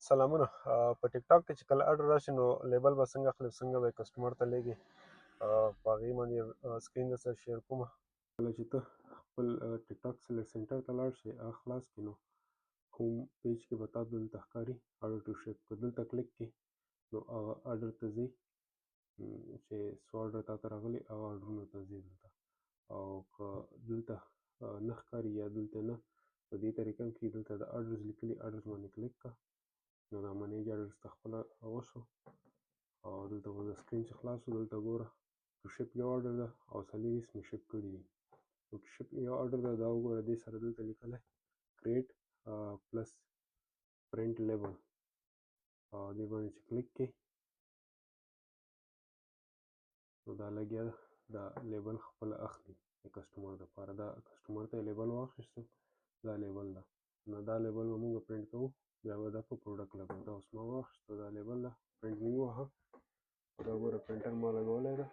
سلامونه. په ټیک ټاک کې چې کله ارډر راشي، نو لیبل به څنګه اخلي، څنګه به کسټمر ته لیږي، په هغې باندې سکرین در سره شیر کوم. کله چې ته خپل ټیک ټاک سیلر سنټر ته لاړ شې، هغه خلاص کړې، نو هوم پیج کې به تا دلته ښکاري ارډر ټو شپ. که دلته کلیک کړې، نو هغه ارډر ته ځي چې څو ارډر تا ته راغلي، هغه ارډرونو ته ځي دلته. او که دلته نه ښکاري یا دلته نه، په دې طریقه کې دلته د ارډرز لیکلي، ارډرز باندې کلیک کړه، نو دا منیج ارډرز ته خپله وشو. او دلته به د سکرین چې خلاص شو، دلته ګوره، ټو شپ یو ارډر ده او 24 مې شپ کړي دي. نو ټو شپ یو ارډر ده، دا وګوره، دې سره دلته لیکلی کریټ پلس پرنټ لیبل، او دې باندې چې کلیک کړې، نو دا لګیا ده، دا لیبل خپله اخلي د کسټمر دپاره. دا کسټمر ته یې لیبل واخیستو، دا لیبل ده. نو دا لیبل به موږ پرنټ کوو، بیا به دا په پروډکټ لګوو. دا اوس ما واخیستو، دا لیبل ده، پرنټ مې وواهه. دا ګوره، پرنټر ما لګولی ده.